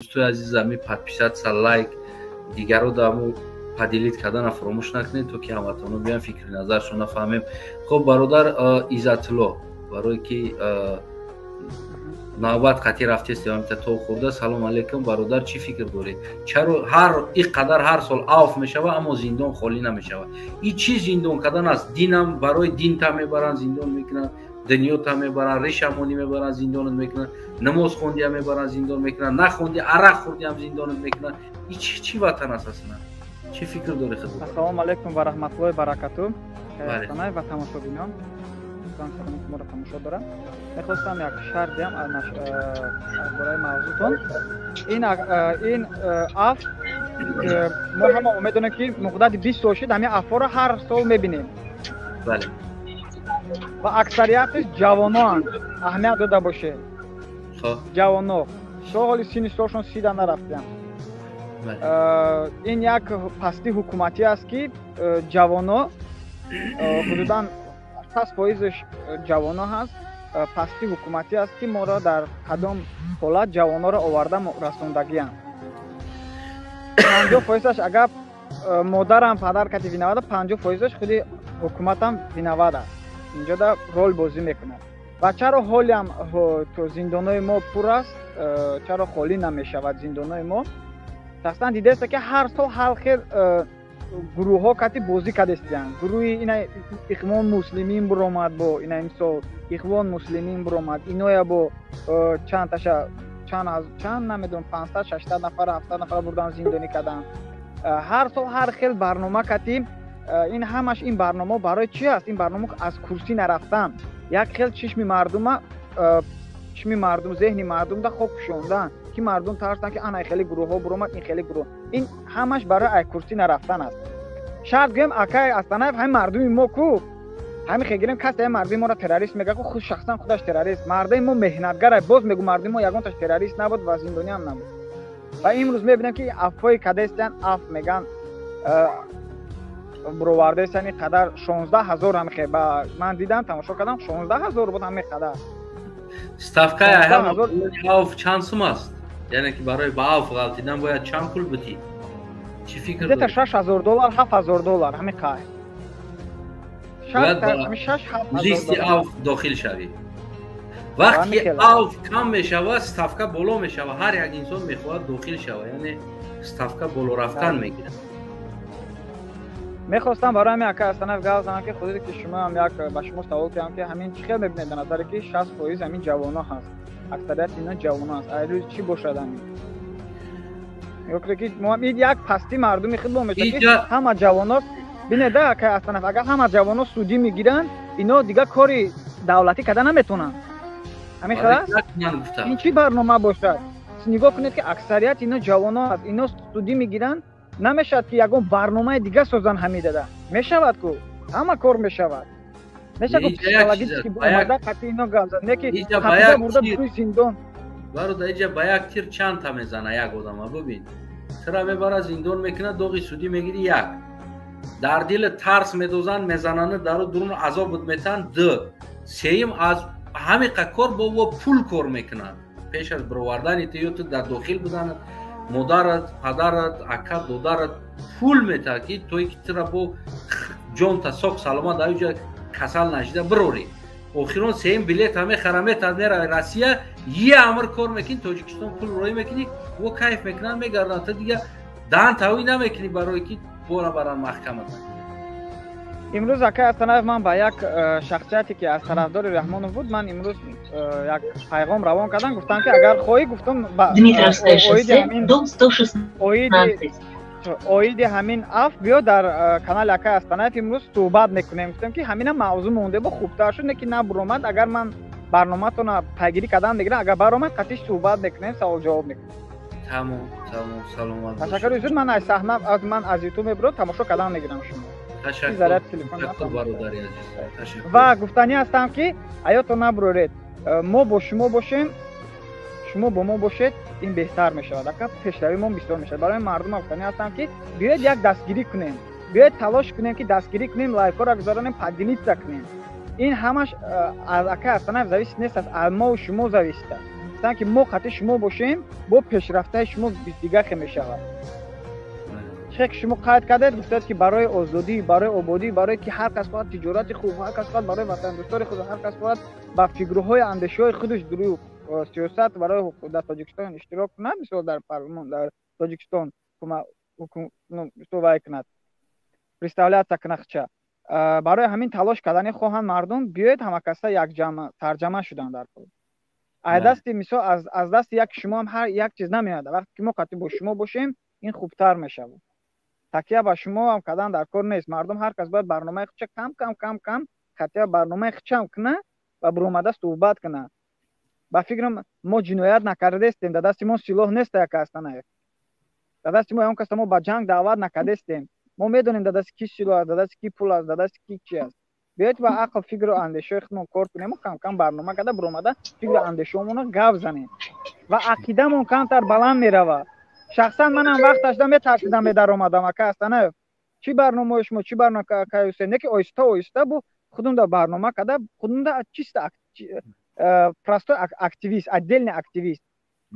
Дӯстои азиз, ами подписаться, лайк, дигаро даму поделить кардана фаромӯш накунед, то ки ҳамватанҳо биён, фикри назаршон нафаҳмем. Хуб, бародар Иззатулло, барое ки навбат қатъи рафтест, то хӯрда. Салом алейкум, бародар, чӣ фикр доред? Чаро ҳар ин қадар ҳар сол авф мешава, аммо зиндон холӣ намешавад? И чӣ зиндон кардан аст? Динам барои динта мебаранд, зиндон мекунанд, дунёта мебаранд, ришамонӣ мебаранд, зиндонат мекунанд, намоз хондиам мебаранд, зиндон мекунанд, нахонди, арақ хӯрдиам, зиндонат мекунанд. И чӣ ватан аст аслан? Чӣ фикр дорӣ худ? Ассалому алайкум ва раҳматуллоҳи баракату ва тамошобинон, моро тамошо дорам. Мехостам як шарҳ диҳам аз бораи мавзӯътон. Ин афв, мо ҳама медонем, ки муқдати 20 сол шуд, ҳамин афвҳоро ҳар сол мебинем ва аксариятиш ҷавоноанд. Аҳамият дода бошед, ҷавоно то ҳоли синни солшон 30-да нарафтиям. Ин як пастии ҳукуматӣ аст, ки ҷавоно, ҳудудан 60%-ш ҷавоно ҳаст. Пастии ҳукуматӣ аст, ки моро дар кадом ҳолат ҷавоноро оварда расондагианд. 50%-аш агар модарам, падар кати виноват, 50%-аш худи ҳукуматам виноват аст, инҷода рол бозӣ мекунад. Ва чаро ҳолиам зиндонҳои мо пур аст, чаро холӣ намешавад зиндонҳои мо? Шахсан дидаеста, ки ҳар сол ҳар хел гурӯҳҳо кати бозӣ кардестиянд. Гурӯҳи ина Ихвон Муслимин буромад, бо ина имсол Ихвон Муслимин буромад, иноя бо чандташа, чанд намедонам, 500, 600 нафар, 700 нафар бурдан, зиндонӣ карданд. Ҳар сол ҳар хел барнома кати. Ин ҳамаш, ин барнома барои чи аст? Ин барнома аз курсӣ нарафтан, як хел чишми мардума, чишми мардум, зеҳни мардумда хок пӯшондан, ки мардум тарсанд, ки ана хеле гурӯҳҳо буромад, ин хеле гурӯҳ. Ин ҳамаш барои ай курсӣ нарафтан аст. Шарт гӯем, акай Астанаев, ҳамин мардуми мо ку ҳамин хегирем, касе ҳамин мардуми моро террорист мега ку, худ шахсан худаш террорист. Мардуми мо меҳнатгар. Боз мегӯ, мардуми мо ягонташ террорист набуд ва зиндониам набуд. Ва имрӯз мебинем, ки афвҳои кадестиян, афв меган, буровардаестиян, ин қадар 16 000 ҳамихе ба ман дидам, тамошо кардам, 16 000 буд ҳамин қадар. Ставкаи афв чанд сум аст? Яъне ки барои ба афв ғалтидан бояд чанд пул битӣ? Чӣ фикр? Где-то 6000 доллар, 7000 доллар, ҳамин қай. Листи афв дохил шавӣ. Вақте ки афв кам мешавад, ставка боло мешавад, ҳар як инсон мехоҳад дохил шавад, яъне ставка боло рафтан мегирад. Мехостам барои ҳамин, ака Астанаев, гап занам, ки худиде ки шумоам як ба шумо савол кардам, ки ҳамин чӣ хел мебинед, дар назаре ки 60% ҳамин ҷавоно ҳаст, аксарияти ино ҷавоно ҳаст, айрӯз чӣ бошад ҳамин? Ки ин як пастии мардуми худ бо мешавад, ки ҳама ҷавоно бинеда, ака Астанаев, агар ҳама ҷавоно судӣ мегиранд, ино дигар кори давлатӣ карда наметавонанд. Ҳамин хел аст? Ин чӣ барнома бошад? Нигоҳ кунед, ки аксарияти ино ҷавоно аст, ино судӣ мегиранд. Намешавад, ки ягон барномаи дига созанд? Ҳамин дада мешавад ку, ҳама кор мешавад, мешавад ку, психологически омада қати ино гап зад, не ки қапида бурда рӯи зиндон. Барода, иҷа ба як тир чандта мезана як одама. Бубин, тира мебара, зиндон мекунад, доғи судӣ мегири, як дар дили тарс медозанд, мезананд, дару дурун азобут метаҳанд, ду сеюм аз ҳамиқа кор бо пул кор мекунанд. Пеш аз бировардани ту ё ту дар дохил буданат, модарат, падарат, ака, додарат пул метаҳад, ки то ки тура бо ҷонта соқ саломат дар ҷа касал нашида бирорӣ. Охирон сеюм билета мехара, метаҳад, мерави Россия, е амр кор мекунӣ, Тоҷикистон пул роӣ мекунӣ, во кайф мекунанд, мегарданд, ту дига даҳан тавӣ намекунӣ, барое ки бора баранд маҳкамат. Имрӯз, акай Астанаев, ман ба як шахсияте, ки аз тарафдори Раҳмонов буд, ман имрӯз як пайғом равон кардам. Гуфтам, ки агар хоҳӣ, гуфтам, оиди ҳамин афв биё дар канали акай Астанаев имрӯз суҳбат мекунем. Гуфтам, ки ҳамина мавзӯъ монде бо хубтар шуд, не ки набуромад. Агар ман барномаатона пайгирӣ кардан мегирам, агар баромад, қатиш суҳбат мекунем, савол ҷавоб мекунем. Тамом, саломат. Ташаккури зуд. Ман аз саҳна, аз ман аз Ютуб мебурам, тамошо кардан мегирам шумо. Ташаккур, бародари азиз. Ва гуфтанӣ ҳастам, ки ҳаётро набуроред. Мо бо шумо бошем, шумо бо мо бошед, ин беҳтар мешавад, ака, пешравии мо бисёр мешавад. Барои мардум гуфтанӣ ҳастам, ки биёед, як дастгирӣ кунем, биёед, талош кунем, ки дастгирӣ кунем, лайкҳоро гузаронем, поделиться кунем. Ин ҳамаш аз ака Астанаев зависит нест, аз мову шумо зависит аст. Гуфтанд, ки мо қати шумо бошем, бо пешрафтаи шумо дигар хе мешавад. Чихе ки шумо қайд кардед, гуфтед, ки барои озодӣ, барои ободӣ, барое ки ҳар кас хоҳад тиҷорати хуб, ҳар кас хоҳад барои ватандӯстори худ, ҳар кас хоҳад ба фикрҳои, андешаҳои худаш дурӯ сиёсат барои дар Тоҷикистон иштирок кунад, мисол, дар парлумон дар Тоҷикистон вай кунад, представляться кунад хча. Барои ҳамин талош кардани хоҳанд мардум. Биёед, ҳамакаса якҷама тарҷама шуданд дар кор. Ай дасти, мисол, аз дасти як шумо ҳам ҳар як чиз намеояд. Вақте ки мо қатъи бо шумо бошем, ин хубтар мешавад. Такя ба шумо ҳам кардан дар кор нест. Мардум, ҳар кас бояд барномаи худша кам кам кам кам хатия барномаи худшам куна ва буромада суҳбат куна. Ба фикрам, мо ҷиноят накардестем, дар дасти мо силоҳ нест, яка Астанаев, дар дасти мо ягон каса мо ба ҷанг даъват накардестем. Мо медонем, дар дасти ки силоҳ аст, дар дасти ки пул аст, дар дасти ки чи аст. Биёед, ба ақл, фикру андешаҳои худмон кор кунему кам кам барнома карда, буромада фикру андешаҳомонро гап занем ва ақидамон камтар баланд меравад. Шахсан манам вақташда метарсидам, медаромадам, ака Астанаев, чӣ барномаи шумо, чӣ барнома каюсе не, ки оҳиста оҳиста бу худумда барнома карда, худумда чисто простой активист, отдельный активист.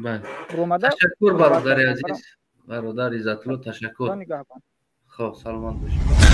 Ташаккур, бародари азиз, бародар Иззатулло, ташаккур. Хоб, саломат бошед.